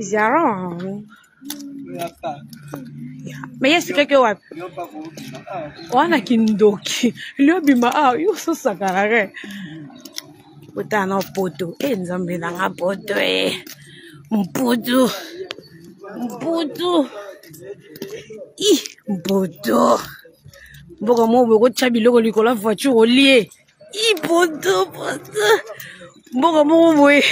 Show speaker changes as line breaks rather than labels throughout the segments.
Jaron. Mais ye expliquaki yo wapi? Wana kindoki. Lio bima awa yo ososakana ke. Otala na poto. E Nzambe na nga poto e. Mputu. Mputu. I mputu. Mboka moko boye kotya biloko likolo ya voiture olie. Ipoto poto. Mboka moko boye.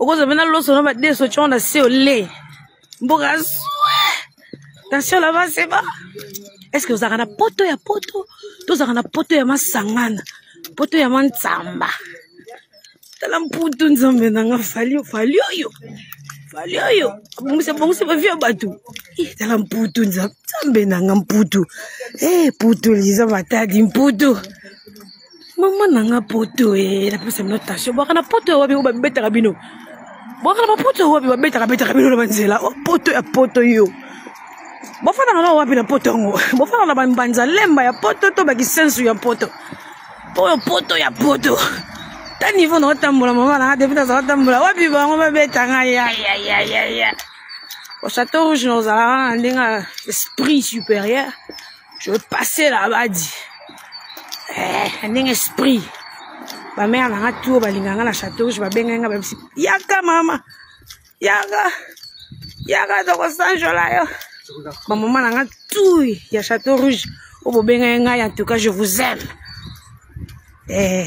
Okozwa mpe na loso na madeso tyango na se ole. Mboka swe. Attention là-bas, c'est bas. Est-ce que ozalaka na poto ya poto? To ozalaka na poto ya masangana? Poto ya mantsamba. Tala mputu nzambe na nga fali fali oyo. Fali oyo. Abongisa bongisa ba vie ya bato. Eh, tala mputu nzambe na nga mputu. Eh, putu liza matadi mputu. Mama na nga poto eh, napesa bino tension. Bwaka na poto ya wapi oyo babetaka bino? Bwaka na bapoto ya wapi babetaka betaka bino na banzela? Oh, poto ya poto yo. Bofandaka na wapi na poto yango? Bofandaka na bambanza lemba ya poto to bakisensu ya poto? Oyo poto ya poto. Ta niveau na otambola mama na nga depuis nazala tambola wapi bango babeta nga ya ya ya ya ya. Au château rouge nazalaka na ndenge esprit supérieur. Je veux passer là-bas dit. Eh, ndenge esprit. Ba mère na nga tout balingaka nga na château rouge babenga nga babisi yaka mama. Yaka. Yaka tokosanjola yo. Ba mama na nga tout ya château rouge oyo bobengaki ngai en tout cas je vous aime. Eh,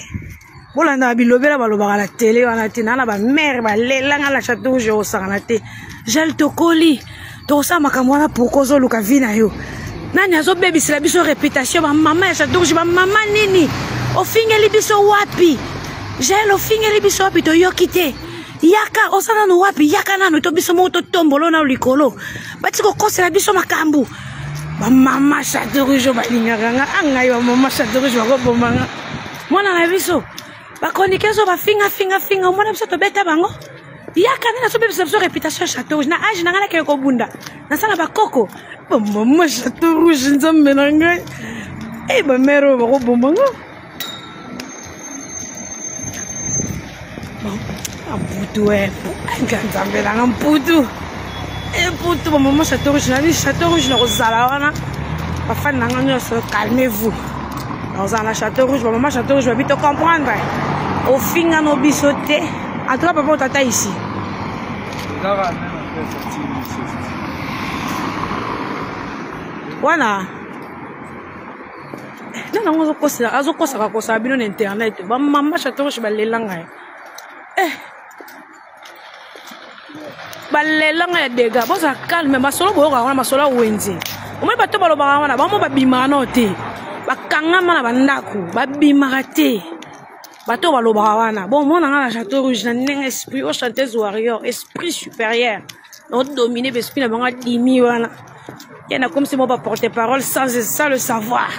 bolandaka bilobela balobaka na tele wana te naa na bamare balelanga na chateau rouge okosakana te gel tokoli tokosala makambo wana pourkoi ozoluka vi na yo nani azobebisela biso réputation bamama ya chateau rouge bamama nini ofingeli biso wapi gel ofingeli biso wapi toyoki te yaka oza nanu wapi yaka nanu to biso moko totombolo nanu likolo bati kokosela biso makambo bamama chateau rouge oyo balingaka nga a ngai bamama chateau rouge bakoboma nga mwana na biso bachroniqueuse oyo bafinga finga finga omona biso tobeta bango yaka nde nazobebisa biso réputation ya chateau rouge na age na ngai nakende kobunda nasala bakoko bamama chateau rouge nzambe na ngai e bamere oyo bakoboma nga mputu e nga nzambe nanga mputu e mputu bamama chateau rouge nabi chateau rouge nakozala wana bafani nanga nyonso calmez vous nakozala na chateau rouge bamama chateau rouge babi to comprendre ofinga no biso te en tout cas papa otata ici wana nani yango azokosela azokosaka kosaka bino na internet bamama chateau rouge balela ngai eh. balela ngai ya dega bozala calme masolo boyokaka wana masolo ya wenze omoni bato balobaka wana bango babimaka nao te bakangama na bandako babimaka te bato balobaka wana bomona ngai na chateau rouge na ndenge esprit o chanteuse warrior esprit supérieur odomine baesprit na bango adimi wana ye nakomisi bango baporte parole sans, sans le savoir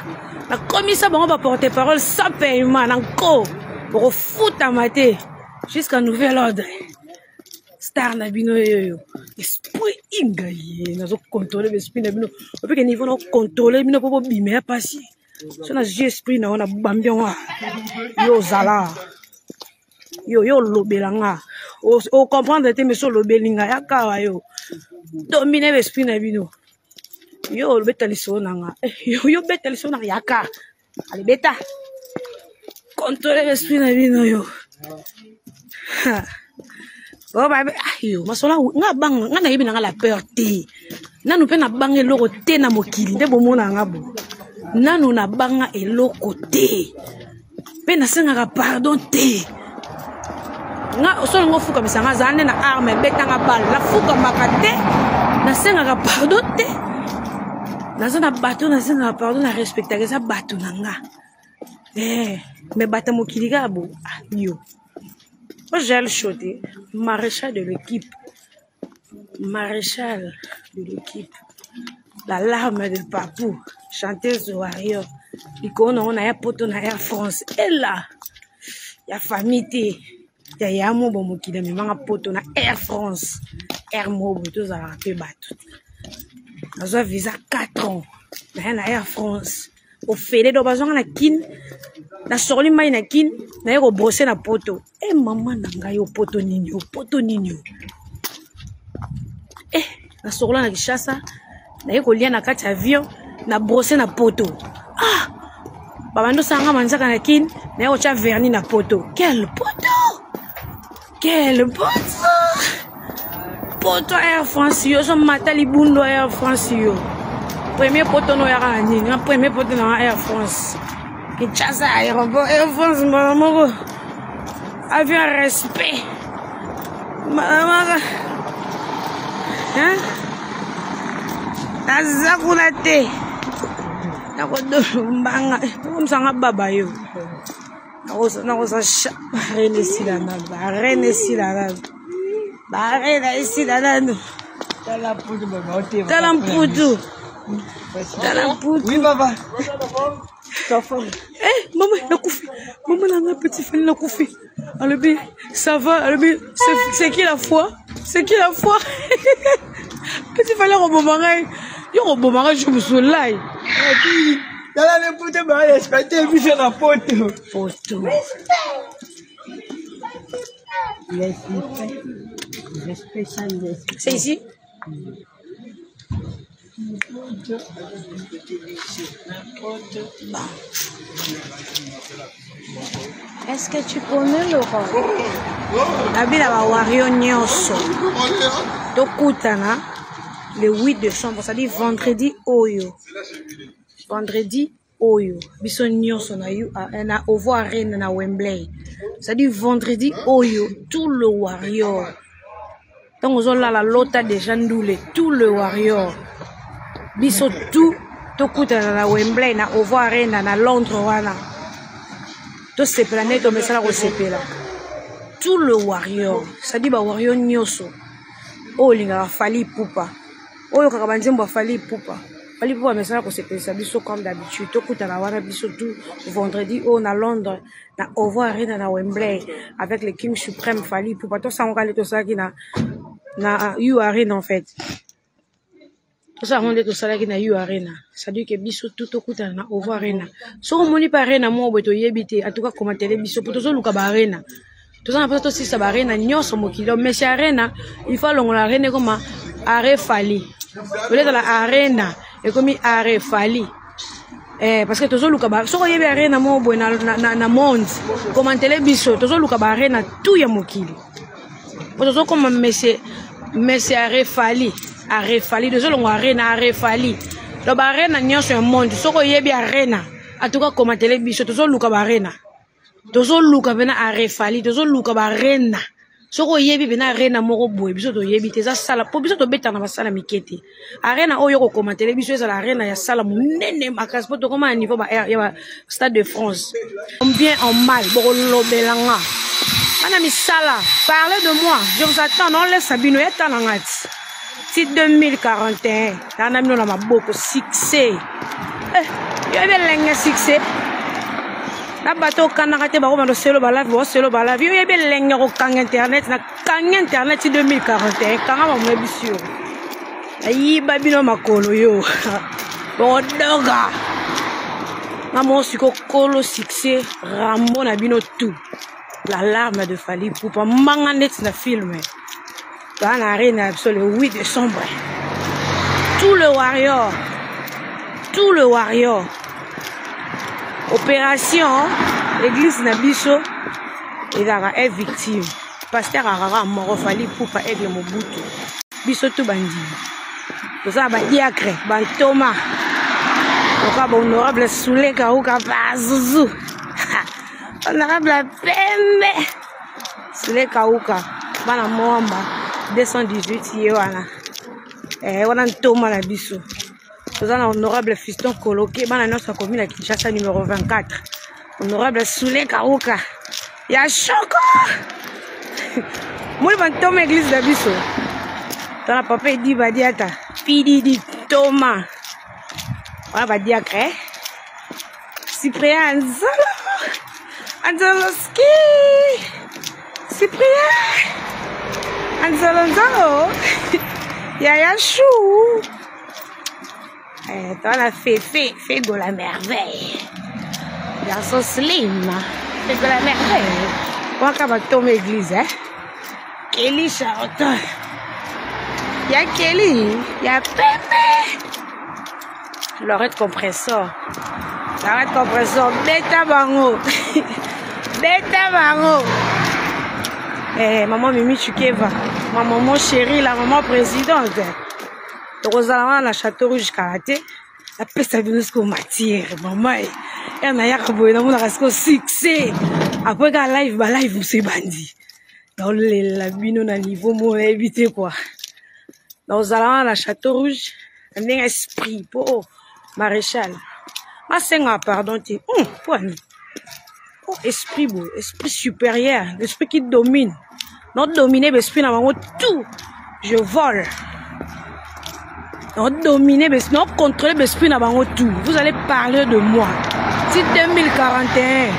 nakomisa bango baporte parole sans paiement na nko bokofutama te jusqu'à nouvel ordre star na bino yoyo esprit inga ye nazocontrole baesprit na bino opeke niveau na controle bino mpo bobima ya mpasi so nazwi esprit na yo nabambi yango yo ozala yo yo olobela nga ocomprendre te mais so olobeli nga yakawa yo domine baesprit na bino yo olobeta lisolo na nga eh, yo beta lisolo na nga yaka alibeta controle baesprit na bino yo Oh, ba ayo ah, masolo nga banga nga nayebi na nga la peur te nanu mpe nabanga eloko te na mokili nde bomona nga bo nanu nabanga eloko te mpe nasengaka pardon te nga osolo ngo ofukamisa nga azala nde na arme ebetanga bale nafukamaka te nasengaka pardon te naza na bato nasengaka pardon na respectaka eza bato na nga eh, me bato ya mokili kaka bo ah, yo ojal shote maréchal de l'équipe maréchal de l'équipe la larme de papou chanteuse warrior likolo nango na ya poto na air france ela ya famille te ya ya mobo mokili amemanga poto na air france air mobo tozalaka mpe bato te nazwa visa 4 ans naya na air france ofele do bazwanga na kin nasokoli mai na kin naye kobrose na poto e mama na ngai opoto nini opoto nini o. Nasokola na Kinshasa, naye kolia na kati ya avion, na brosse na poto. Ah! Babando sanga manzaka na kin, naye kotya vernis na poto. Quel poto! Quel poto! Poto Air France yo, so mata libundo Air France yo. Premier poto no yaka na nini? Na premier poto na Air France. Kinshasa aéroport Air France mbala moko. Avion respect. Mbala moko. Hein? Naza kuna te. Nakodolo mbanga. Okomisa nga baba yo. Nakoza barene esila nanu. Barene esila nanu. Barene esila nanu. Tala mputu. Tala mputu.
Oui, papa.
Eh, mama nakufi. Mama na nga petit Fally nakufi. Alobi, ça va, alobi, c'est qui la foi? C'est qui la foi? Petit Fally akoboma ngai. Yo koboma ngai jour mosusu lai.
Tala ne poto ba respecte biso na poto.
Poto. C'est ici? Est-ce que tu connais Laurent? Nabi na ba wario nyonso. Tokutana le 8 décembre, c'est-à-dire vendredi oyo. Vendredi oyo biso nyonso na U na Ovo Arena na Wembley. C'est-à-dire vendredi oyo tout le warrior. Ntango ozolala lota déjà ndule tout le warrior. Biso tout tokutana na Wembley na Ovo Arena na Londres wana. Tosepela nde tomesana kosepela. Tout le warrior, c'est-à-dire ba warrior nyonso oyo olingaka Fally Ipupa, oyo kaka banzembo ya Fally Ipupa. Fally Ipupa amesana kosepelisa biso comme d'habitude. Tokutana wana biso tout vendredi oyo na Londres na Ovo Arena na Wembley avec le King Suprême Fally Ipupa. Tosango kaka nde tosalaki na U Arena en fait. Tosango nde tosalaki na U Arena. C'est-à-dire que biso tout tokutana na Ovo Arena. Soki omoni pa arena moko boye toyebi te, en tout cas commenter biso po tozoluka ba arena. Toza na mposa tosilisa ba arena nyonso mokili. Donc monsieur arena, il faut alongola arena ekoma are Fally. Olezala arena ekomi are Fally. Eh, parce que tozoluka ba soki oyebi arena moko boye na monde, commentele biso, tozoluka ba arena tout ya mokili. Po tozokoma monsieur are Fally, are Fally, tozolongwa arena are Fally. Donc ba arena nyonso ya monde, soki oyebi arena, en tout cas commentele biso, tozoluka ba arena. Tozoluka pena are Fally, tozoluka ba arena. Soki oyebi pena arena moko boye, biso toyebi te, eza sala po biso tobetana na basala mike te. Arena oyo kokomatele biso ezala arena ya sala monene makasi po tokoma na niveau ba ya ba Stade de France. En bien en mal, bokolobela nga. Bana misala, parlez de moi, je vous attends, non laisse bino ya tana ngati. Ti 2041, na bino na maboko succès. Eh, yo elenge succès. Na bato okanaka te bakoma loselo balavi, boselo balavi. Yo yebi elenge kokanga internet, na kanga internet ti 2041, kanga mamu biso yo. Ayiba bino makolo yo. Bodoga. Na mo siko kolo succès Rambo na bino tout. L'alarme de Fally Ipupa manga net na film. Dans l'arène biso le 8 décembre. Tout le warrior. Tout le warrior. Opération église na biso ezalaka est victime. Pasteur Arara moko Fally Ipupa aigle Mobutu. Biso tout bandimi. Toza ba diacre, ba ntoma. Toka ba honorable Souleka Uka Bazuzu. Honorable Pembe. Souleka Uka bana Mwamba 218 ye wana. Eh wana ntoma na biso. Toza na honorable Fiston Koloke bana nyonso ya commune ya Kinshasa numéro 24. Honorable Souleka Uka ya Shoko. Moni ba ntoma église na biso. Tala papa Edi Badiata, PDD Thomas. Wana ba diacre. Eh? Cyprien Nzolo. Anzoloski. Cyprien. Anzolo Nzolo. Yaya Chou. Eh, toi la Féfé, Fégo la merveille. Garçon slim. Fégo la merveille. Waka ba toma église, hein. Kelly Charlton. Ya Kelly, ya pembe. Lorette compressor. Lorette compressor, beta bango. Beta bango. Eh, maman Mimi Chukeva, ma maman chérie, la maman présidente. Tokozala wana na Château Rouge kala te. Napesa bino sikoyo matière, mama e. Ya nayaka boye namonaka sikoyo succès. Après ka live, ba live mosusu ebandi. Naolela bino na niveau moko nayebi te quoi. Nakozala wana na Château Rouge na ndenge esprit mpo maréchal asengaka pardon te mpo ani oh, esprit boye, esprit supérieur, l'esprit qui domine, no domine baesprit na bango tout. Je vole, no domine, no contrôler baesprit na bango tout. Vous allez parler de moi ti 2041.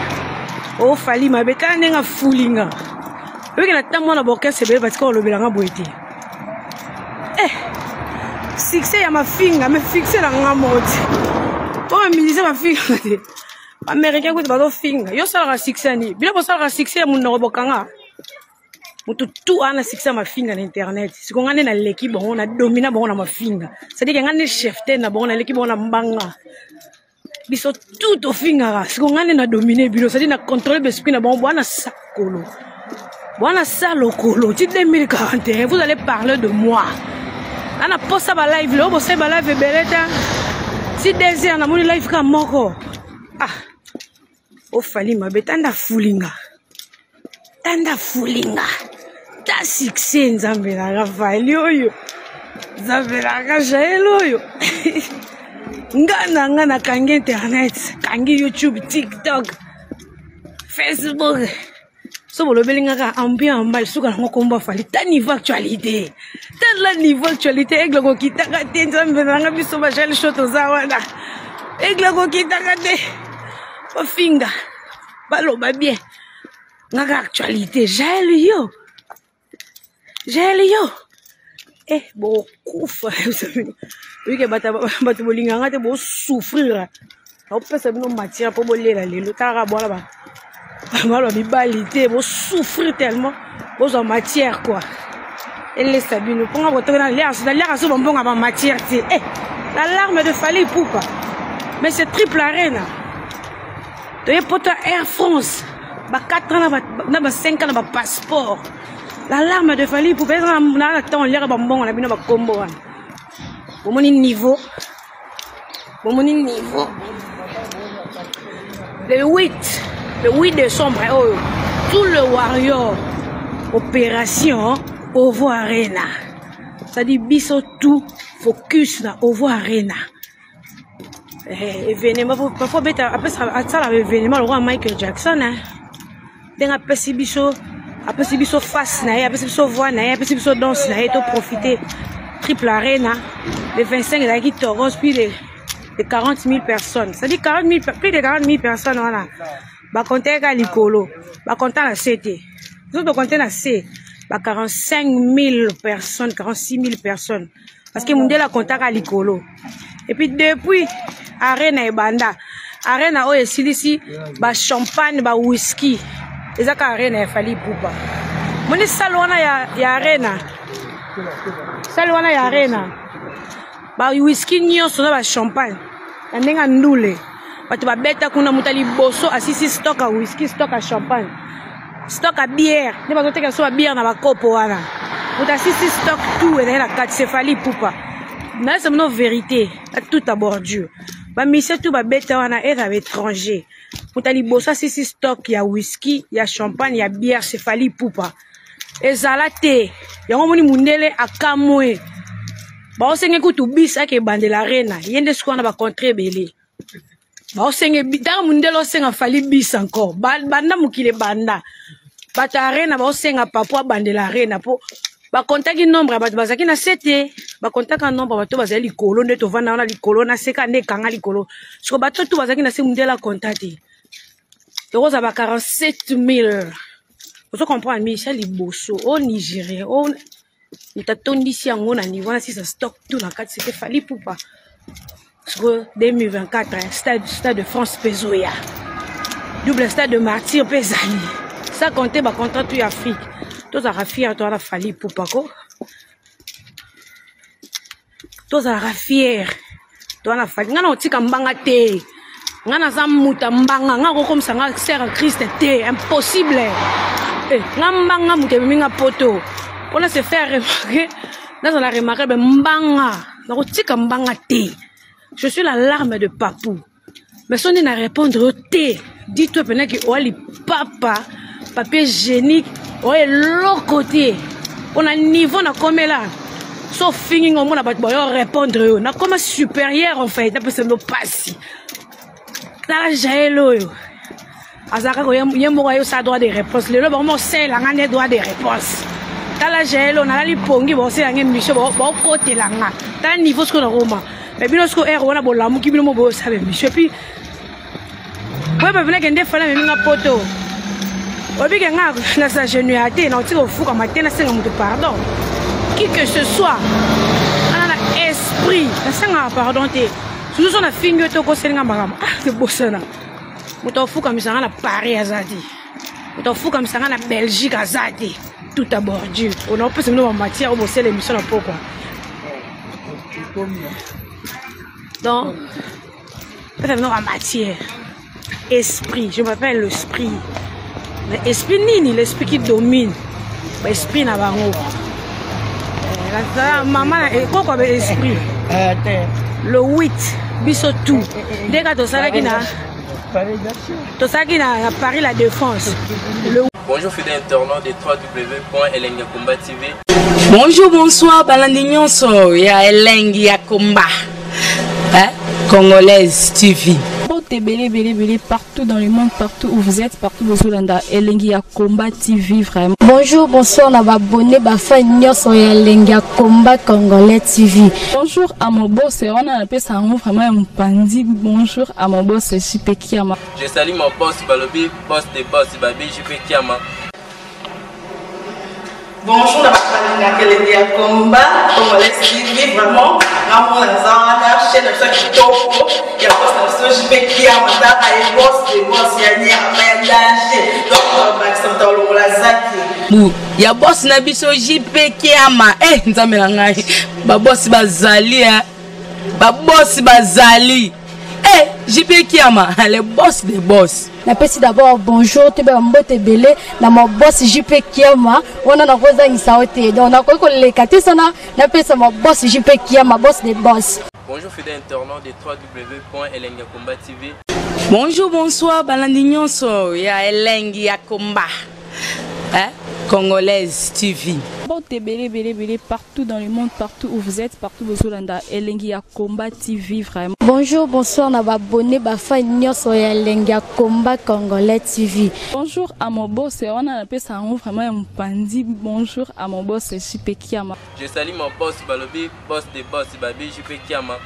Ofali mabe, tala ndenge afulinga. Oyeke na ntango mwana baorchestre ebele batika kolobelanga boye te. Eh, succès ya mafinga, mais fixe na nga moko te mpo bamilise bafinga te. Baaméricain kutu bazofinga. Yo osalaka succès nini? Bino bosalaka succès ya monoko bokanga moto tu aa na succès ya mafinga na internet. Siko nga nde naleki bango, na domina bango na mafinga, c'est-à-dire que nga nde chef te na bango, naleki bango na mbanga. Biso tu tofingaka, siko nga nde na domine bino, c'est-à-dire na contrôle baesprit na bango. Bwana sakolo, bwana salokolo, ti 2041 vous allez parler de moi. Na na posa ba live leo, bosali ba live ebele te. Ti 2 heures namoni live ka moko. Ah, ofali mabe, tanda fulinga, tanda fulinga, ta succès. Nzambe nanga Fali oyo, nzambe nanga Jael oyo. Nga na nga nakangi internet, kangi YouTube, TikTok, Facebook. So bolobeli nga kaka ambian mal, suka nango kombo Afali. Ta niveau actualité, tala niveau actualité. Aigle kokitaka te, nzambe nanga. Biso bajel sho toza wana, aigle kokitaka te. Bafinga, baloba bien, ngaka actualité. Jael yo, Jael yo, eh, bokufa. Oyike bato bolinganga te, bosouffrir. Naopesa bino matière mpo bolela lelo. Talaka bwana bana mibali te, bosouffrir tellement, bozwa matière quoi, elesa bino mponga botoki. Naliaka so bambonga bamatière te. Eh, la larme de Fally Ipupa, mais c'est triple arena. Toye poto Air France ba 4 ans na ba 5 ans na bapasseport. La larme de Fally Ipupa eza na ntango oliaka bambongo na bino bakombo wana. Bomoni niveau, bomoni niveau. Le 8, le 8 décembre oyo, tout le warrior, opération Ovo Arena, c'est-à-dire biso tout focus na Ovo Arena. Eh, événement parfois beta apesa asala événement lokola Michael Jackson, hein. Ndenge apesi biso, apesi biso face na ye, apesi biso voix na ye, apesi biso danse na ye, to profiter. Triple arena le 25 ezalaki toros, plus de 40 000 personnes, c'est-à-dire 40 000, plus de 40 000 personnes wana. Bakonte kaka likolo, bakonta na se te. Biso tokonte na se ba 45 000 personnes, 46 000 personnes, parce que mundele akontaka likolo. Et puis depuis arena ebanda, arena oyo esilisi bachampagne, bawhisky, eza ka arena ya Fally Ipupa. Moni salle wana ya arena, salle wana ya arena, bawhisky nyonso na bachampagne na ndenge ya ndule, bato babeta kuna. Moto ya liboso asisi stock ya whisky, stock ya champagne, stock ya bière, nde bazoteka so babière na bakopo wana. Moto asisi stock tout ezali na kati, c'est Fally Ipupa. Nayesa bino vérité, tout à bordure, bamusiciens tout babeta wana eza baétranger. Moto ya liboso asisi stock ya whisky, ya champagne, ya bière, c'est Fally Ipupa. Ezala te yango moni mundele akamwe, baosenge kutu bis ake ebandela arena. Ye nde sikoyo wana bacontre ebele baosenge ntango mundele osenga Fally bis encore. Banda mokili ebanda, bato ya arena baosenga papo abandela arena mpo bakontaki nombre ya bato bazalaki na se te. Bakontaka nombre ya bato bazali likolo, nde tovanda wana likolo na se kaka nde ekanga likolo. Siko bato tu bazalaki na se, mundele akonta te, tokozala ba 47 000. Ozo comprendre? Misha liboso o Nigérien o moto atondisi yango na niveau na sisa stock tout na kati, c'était Fally Ipupa. Siko 2024, stade de France mpe ezoya, double stade de martyr mpe ezali, sans compter bacontrat tout ya Afrique. Tozalaka fier to wana Fally Ipupa ko. Tozalaka fier. Toza na Fally. Nga na otika mbanga te. Nga naza muta mbanga. Nga kokomisa nga sœur Christ te. Impossible. Eh, nga mbanga mutu ememi nga poto. Pona se faire remarquer, nazala remarquer be mbanga. Nakotika mbanga te. Je suis la larme de Papou. Mais soki na répondre yo te, dis-toi pena ke oa lipapa, papier hygiénique, oa eloko te. Pona niveau nakomela, so ofingi nga omona bato bayo répondre yo. Nakoma supérieur en fait, napesa bino pasi. Tala Jael oyo. Azalaka ko ye moko ayo sa droit de réponse. Lelo bango mosela nga nde droit de réponse. Tala Jael oyo nalali pongi bosela nga émission bokotela nga. Tala niveau sikoyo nakoma. Mais bino sikoyo heure wana bolamuki bino mo bosala émission. Et puis boyeba pena ke nde Fally amemi nga poto. Oyebi ke nga na s'agenouiller te, na otika kofukama te, nasenga moto pardon. Qui que ce soit. Ana na esprit, nasengaka pardon te. Susu so nafingi yo te okoseli nga makambo. Ah, tobosana. Moto afukamisa nga na Paris aza te. Moto afukamisa nga na Belgique aza te. Tout à bordure. On a opesa bino ba matière oyo bosala émission na pokwa. Donc, pesa bino ba matière. Esprit, je m'appelle l'esprit. Mais esprit nini, l'esprit qui domine. Ba esprit na bango. Maman, koko ba esprit. Le 8, biso tout. Ndeka tosalaki na tosalaki na Paris la Défense. Le
Bonjour fidèles internautes de www.elengiyakomba TV.
Bonjour, bonsoir, balandi nyonso ya Elengi ya Komba. Hein? Congolaise TV.
Ebele, ebele, ebele, partout dans le monde, partout où vous êtes, partout où vous êtes, Elengi ya Komba TV, vraiment.
Bonjour, bonsoir, na ba abonné, ba fan nyonso ya Elengi ya Komba Congolais TV.
Bonjour à mon boss, on a appelé ça vraiment un pandi. Bonjour à mon boss, JP Kiama.
Je salue mon boss Balobi, boss des boss, Babi JP Kiama.
Bonjour, na bato Elengi ya Komba Congolais TV, vraiment. Ngamona naza wana chaîne na biso ya kitoko ya boss na biso JP Kiama, tala ye boss de boss ya nyama ya danger. Donc bakisa moto alongola zaki.
Bu ya boss na biso JP Kiama. Eh, nzambe na ngai. Ba boss bazali hein. Ba boss bazali. Eh, JP Kiama, le boss des boss.
Napesi d'abord bonjour toyeba ba mbote ebele na ma boss JP Kiama wana nakozangisa yo te. Donc nakoki koleka te sana napesa ma boss JP Kiama, boss des boss.
Bonjour fidèles internautes de www.elengiyakomba TV.
Bonjour, bonsoir, balandi nyonso ya Elengi ya Komba. Hein? Congolaise TV.
Mbote ebele, ebele, ebele, partout dans le monde, partout où vous êtes, partout où vous êtes, Elengi ya Komba TV, vraiment.
Bonjour, bonsoir, na ba abonné, ba fan nyonso ya Elengi ya Komba Congolais TV.
Bonjour à mon boss, on a appelé ça vraiment un pandi. Bonjour à mon boss, JP Kiama.
Je salue mon boss Balobi, boss des boss, Babi JP Kiama.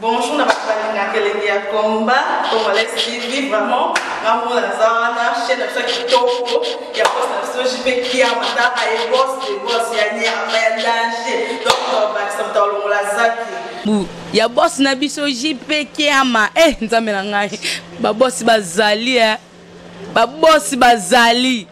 Bonjour, na bato balingaka Elengi ya Komba Congolais TV, vraiment. Ngamona naza wana chaîne na biso ya kitoko ya boss na biso JP Kiama, tala ye boss de boss ya nyama ya danger. Donc bakisa moto alongola zaki.
Bu ya boss na biso JP Kiama. Eh, nzambe na ngai. Ba boss bazali hein. Ba boss bazali.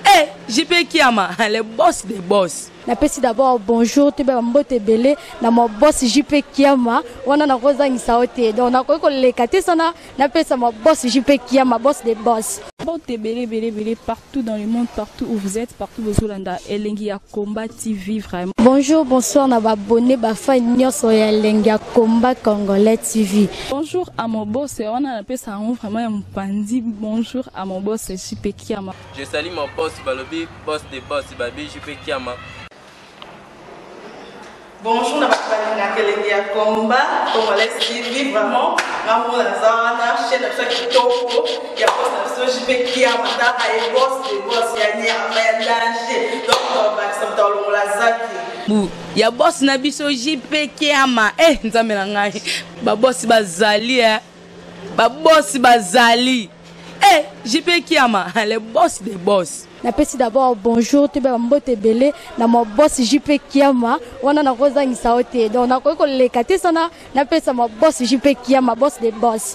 Eh, JP Kiama, le boss des boss.
Napesi d'abord bonjour toyeba ba mbote ebele na ma boss JP Kiama wana nakozangisa yo te. Donc nakoki koleka te sana napesa ma boss JP Kiama, boss des boss.
Mbote ebele, ebele, ebele, partout dans le monde, partout où vous êtes, partout où vous êtes, Elengi ya Komba TV, vraiment.
Bonjour, bonsoir, na ba abonné, ba fan nyonso ya Elengi ya Komba Congolais TV.
Bonjour à mon boss, on a appelé ça vraiment un pandi. Bonjour à mon boss JP Kiama.
Je salue mon boss Balobi, boss des boss, Babi JP Kiama.
Bonjour, na bato balingaka Elengi ya Komba Congolais TV, vraiment. Ngamona naza wana chaîne na biso ya kitoko ya boss na biso JP Kiama, tala ye boss de boss ya nyama ya danger. Donc bakisa moto alongola zaki.
Bu ya boss na biso JP Kiama. Eh, nzambe na ngai. Ba boss bazali hein. Ba boss bazali. Eh, JP Kiama, le boss des boss.
Napesi d'abord bonjour toyeba ba mbote ebele na ma boss JP Kiama wana nakozangisa yo te. Donc nakoki koleka te sana napesa ma boss JP Kiama, boss des boss.